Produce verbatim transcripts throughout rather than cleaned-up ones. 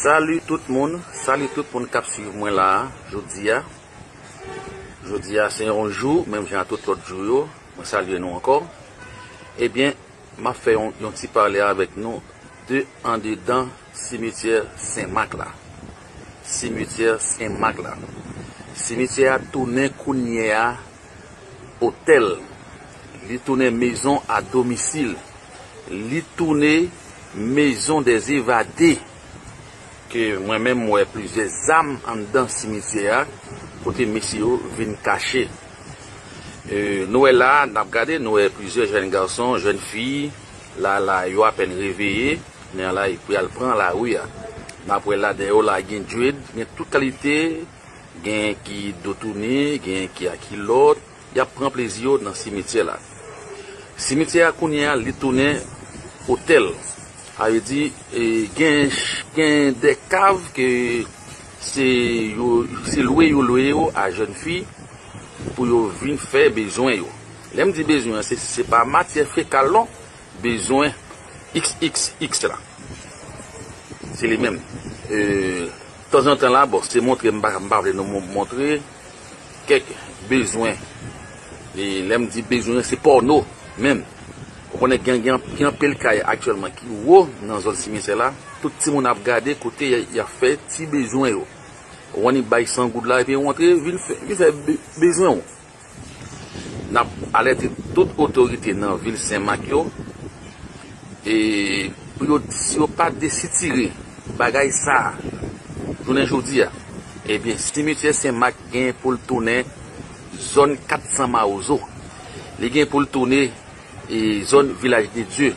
Salut tout moun, salut tout moun k ap swiv mwen la a, jodi a. Jodi a se yon jou, menm jan a tout lòt jou yo, mwen salye nou ankò. Ebyen, m ap fè yon, yon ti pale avèk nou de andedan simityè Sen Mak la. Simityè Sen Mak la. Simityè a tounen kounye a otèl. Li tounen maison à domicile. Li tounen maison des évadés. Ke mwen menm, m wè plizyè zam anndan simityè a, kote mesye yo vin kache. E, nou wè la, n ap gade, nou wè plizyè jèn gason, jèn fi, la, la, yo apèn reveye, men la, y ap pral pran lari a. N ap wè ladan yo la, gen dread, gen tout kalite, gen ki do tounen, gen ki a kilòt, y ap pran plezi yo nan simityè la. Simityè a kounye a, li tounen otèl. Sa vle di, e, gen, gen de kav ke se yo, se lwe yo lwe yo a jèn fi pou yo vin fè bezwen yo. Lè m di bezwen an, se, se pa matyè fekal non, bezwen X X X la. Se li menm. E, tanzantan la, bon, se montre m pa, m pa vle nou mo-, montre kèk bezwen. E lè m di bezwen, se pòno menm. Ou konnen gen, gen, gen anpil kay aktyèlman ki wo nan zòn simityè la. Tout timoun ap gade kote y a, y ap fè ti bezwen yo. Ou annik bay san goud la epi ou antre, vin fè, vin fè be-, bezwen w. N ap alète tout otorite nan vil Sen Mak yo, e pou yo, si yo pa desitire bagay sa a, jounen jodi a, ebyen, simityè Sen Mak genyen pou l tounen zòn kat san Mawozo. Li gen pou l tounen, e, zòn Vilaj de Dye.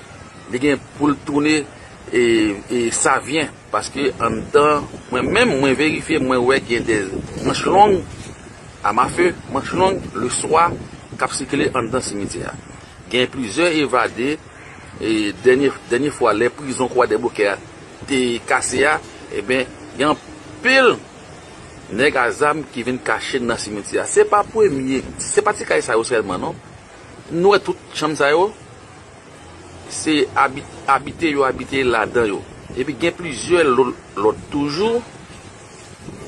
Li gen pou l tounen, e, e, Savyen. Paske anndan, mwen menm, mwen verifye, mwen wè gen de manch long, a mafe, manch long, le swa, k ap sikile anndan simityè a. Gen plizyè evade, e dènye, dènye fwa, lè prizon Kwadèboukè a te kase a, ebyen, gen anpil nèg a zam ki vin kache nan simityè a. Se pa premye, se pa ti kay sa yo sèlman, non. Nou wè tout chanm sa yo, se abi-, abite yo abite ladan yo. Epi gen plizyè lo-, lòt toujou,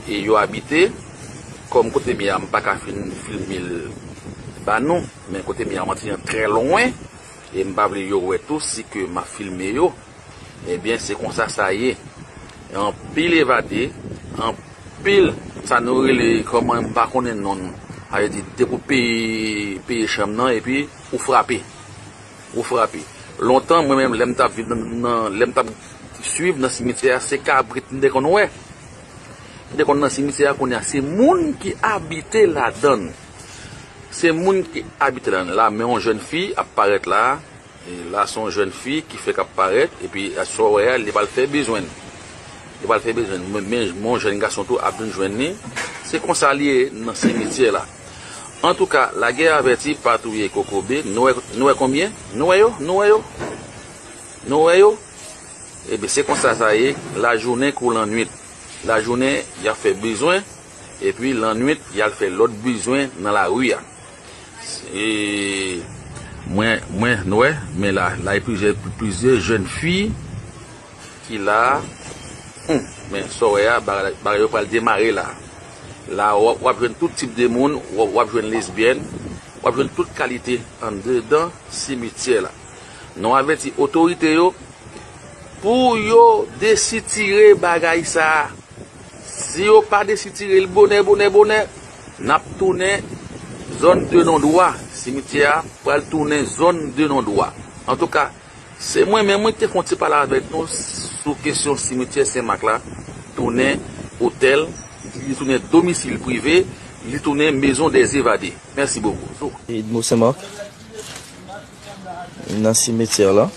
e yo abite, kòm kote m ye a, m pa ka fin filme l ba nou, men kote m ye a, m antre trè lwen, e m pa vle yo wè tou si ke m ap filme yo. Ebyen, se konsa sa ye. Anpil evade, anpil sa nou rele, kòman m pa konnen non l. Sa vle di, depi w peye, peye chanm nan, epi ou frape. Ou frape. Lontan, mwen menm, lè m t ap viv nan, nan, lè m t ap swiv nan simityè a, se kabrit m te konn wè. M te konn nan simityè a, kounye a, se moun ki abite ladan l. Se moun ki abite ladan l. La, men yon jèn fi ap parèt la. E la, se yon jèn fi ki fèk ap parèt, epi sa w wè a, li pral fè bezwen l. Li pral fè bezwen l. Men, men, men yon jèn gason tou ap vin jwenn li. Se konsa li ye nan simityè la. Antouka, lagè avèti pa touye kokobe. Nou wè, nou wè konbyen? Nou wè yo? Nou wè yo? Nou wè yo? Ebyen, se konsa sa ye, lajounen kou lannwit. Lajounen, y ap fè bezwen, epi lannwit, y al fè lòt bezwen nan lari a. E mwen, mwen, nou wè, men la, la, gen plizyè, plizyè jèn fi ki la. Hum, men sa w wè a, bagay, bagay yo pral demare la. La, w ap, w ap jwenn tout tip de moun, w ap, w ap jwenn lesbyèn, w ap jwenn tout kalite andedan simityè la. Nou avèti otorite yo pou yo desitire bagay sa a. Si yo pa desitire l bonè, bonè, bonè, n ap tounen zòn de non dwa. Simityè a pral tounen zòn de non dwa. Antouka, se mwen menm, mwen ki te fè yon ti pale avèk nou sou kesyon simityè Sen Mak la, tounen otèl, li tounen domisil prive, li tounen maison des évadés. Mèsi bokou. Edmo Sen Mak, nan simityè la.